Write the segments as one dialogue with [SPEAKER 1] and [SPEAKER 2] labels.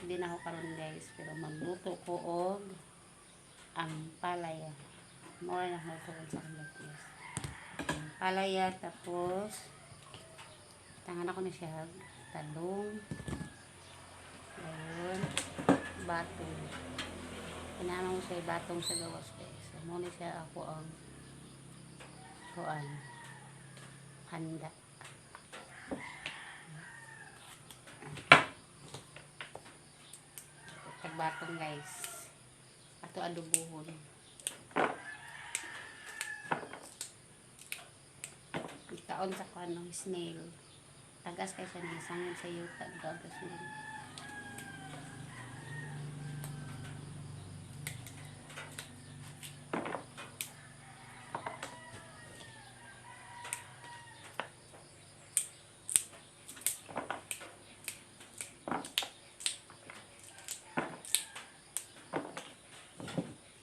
[SPEAKER 1] Birthday na ako karon, guys, pero magluto ko og ampalaya. Mao na luto ko sa akong birthday, guys. Ampalaya, tapos tangan ako na siya talong. Ayun, batong. Kinahanglan ko siya batong sa gawas, guys. So, mao na siya ako ang kuan handa. Tagbatong, guys. Ato adubuhon. Ikaon sa kuan ng snail. Tagas kay siya nang sangod sa yuta tawag sa snail.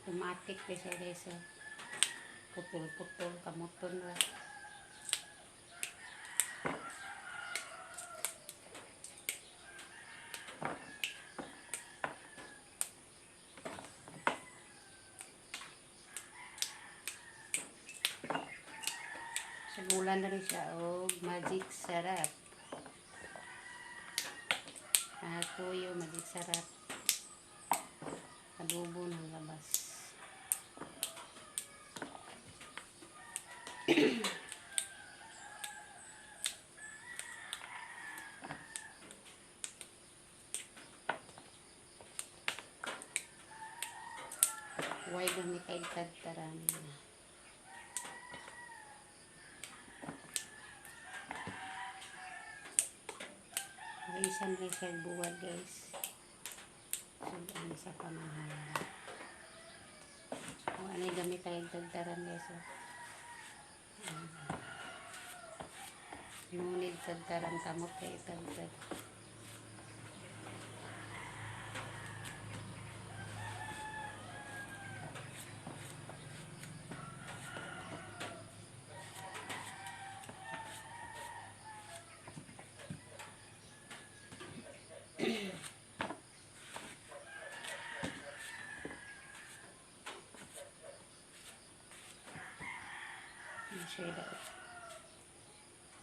[SPEAKER 1] Automatic kay siya, guys. Oh. Putol-putol, kamuton ra. Sagulan na rin siya og magic sarap. Ah, tuyo, magic sarap. Adobo ng labas. Why gami kay tagtaran? Isan rin siya buwag, guys. Sudan sa pamahalan. Kung ano yung gamit tayo tagtaran, guys. Oh. Ngunit tagtaran kamot kayo tagtag. Siya daw.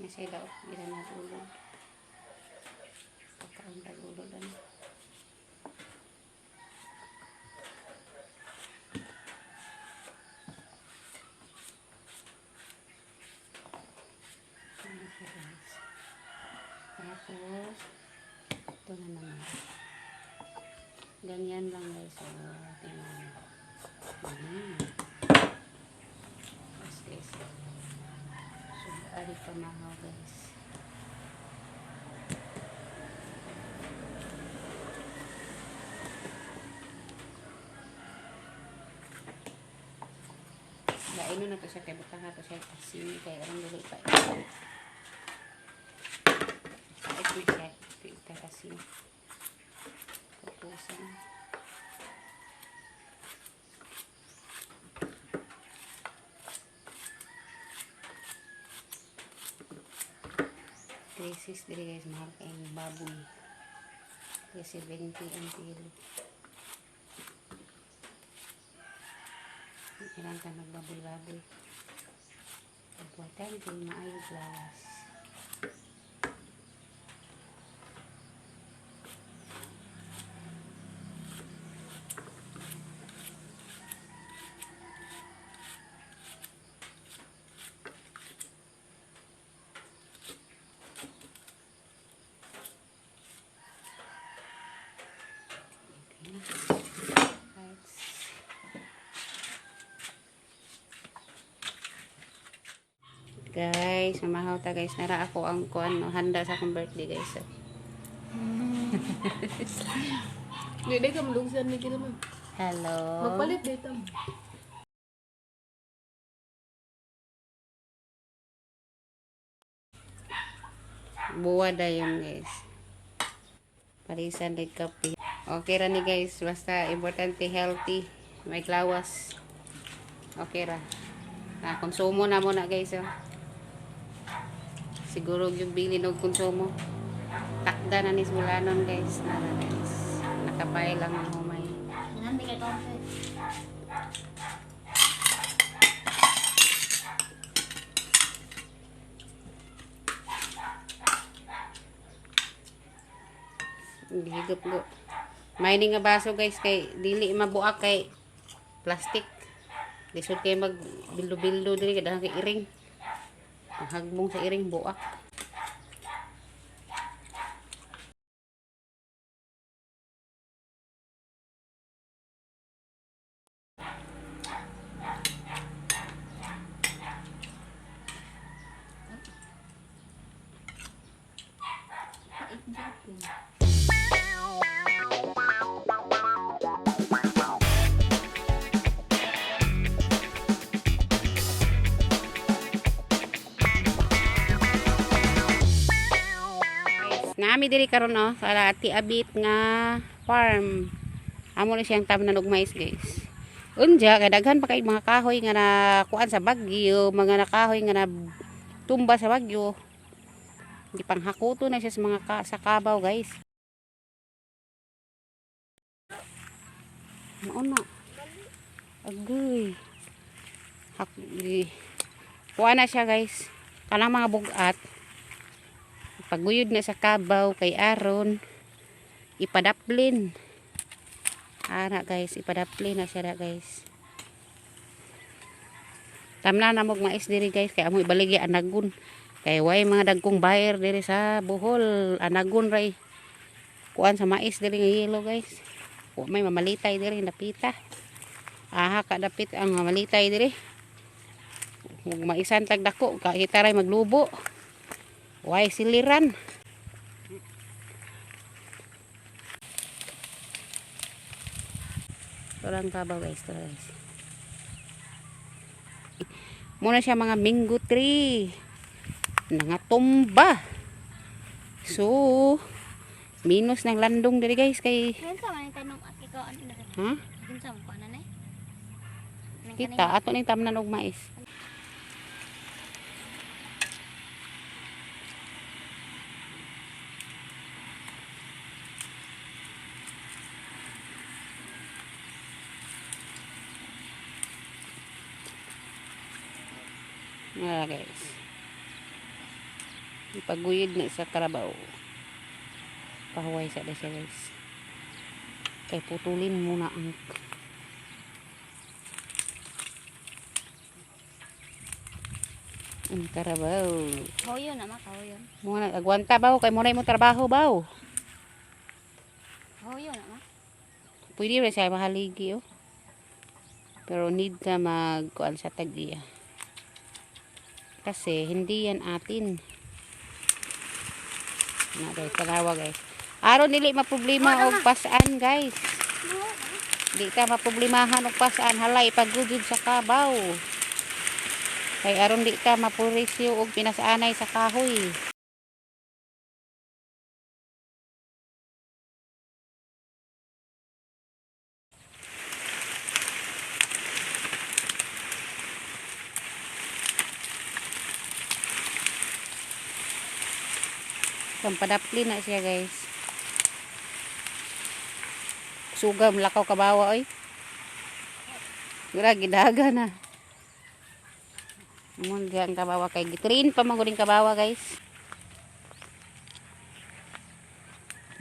[SPEAKER 1] Siya daw. Hindi na nagulog. Pagkaon nagulog. Ano? Ano siya, guys. Tapos, ito na naman. Ganyan lang, guys. So, tingnan. Tapos, guys. So, ari pa mahaw, guys. Lain na to siya kay butang na to siya asin kay aron dili pa. Pait na siya kay asin. Pupusan. Crisis diri, guys, mahal kayong baboy. Kasi 70 ang kilo. Kailangan ka magbaboy-baboy. Importante, maayo glass. Guys, mamahaw ta, guys. Nara ako ang kuan no, handa sa akong birthday, guys. So.
[SPEAKER 2] Di ka malugsan ni kita man.
[SPEAKER 1] Hello.
[SPEAKER 2] Magpalit dito.
[SPEAKER 1] Buwa dayon, guys. Parisan day kape. Okay ra ni, guys, basta importante healthy, may klawas. Okay ra. Na konsumo na mo na, guys, oh. Siguro yung bili og konsumo. Takda na ni Bulanon, guys. Nara, guys. Nakapay lang ang humay.
[SPEAKER 3] Nanti kay kaunti.
[SPEAKER 1] Gihigop go. May nga baso guys kay dili mabuak kay plastic. Lisod kay mag bildo-bildo dili kay dahang kay iring. Ang hagbong sa iring buak. Guys, nami diri karon no sa Ati Abit nga farm. Amo ni siyang tamnan og mais guys. Unja kay daghan pa kay mga kahoy nga nakuan sa bagyo, mga nakahoy nga na tumba sa bagyo. Di panghakuto na siya sa mga sa kabaw guys. Mao na. Agoy. Hak di. Kuan na siya guys. Kanang mga bugat. Paguyod na sa kabaw kay Aron ipadaplin. Ara guys, ipadaplin na siya na guys. Tamna na mog mais diri guys kay amo ibaligi anagon. Kay way mga dagkong buyer diri sa Bohol, anagon ray. Kuan sa mais diri nga yelo guys. Wa may mamalitay diri napita. Aha kadapit ang mamalitay diri. Ug maisan tag dako, kita ray maglubo. Way siliran. Ito lang kabaw guys, ito guys. Muna siya mga mango tree. Nangatumba. So, minus ng landong diri guys kay
[SPEAKER 3] Kinsa man ang tanong at ikaw ano na?
[SPEAKER 1] ha?
[SPEAKER 3] Kinsa man ko ana nay?
[SPEAKER 1] Kita ato ning tamnan og mais. Nga guys. Ipaguyod na sa karabaw. Pahuway sa siya guys. Kay putulin muna ang karabaw.
[SPEAKER 3] Hoyo na ma kahoyo.
[SPEAKER 1] Muna agwanta baw kay muna mo trabaho baw.
[SPEAKER 3] Hoyo na ma.
[SPEAKER 1] Pwede rin siya mahaligi oh. Pero need ka magkuan sa tag-iya. Kasi hindi yan atin. Na guys, tanawa guys. Aron dili maproblema og pasaan guys. Di ka maproblemahan og pasaan halay pagudod sa kabaw. Kay aron di ka mapurisyo og pinasaanay sa kahoy. Pampadapli na siya guys. Suga lakaw kabawa oy. Gra gidaga na. Amon diha ang kabawa kay gitrin pa man gud kabawa guys.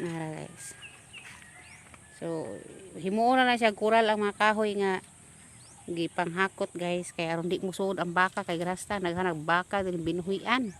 [SPEAKER 1] Nara guys. So himuon na lang siya kural ang mga kahoy nga gipanghakot guys kay aron di musuod ang baka kay grasta naghanag baka din binuhian.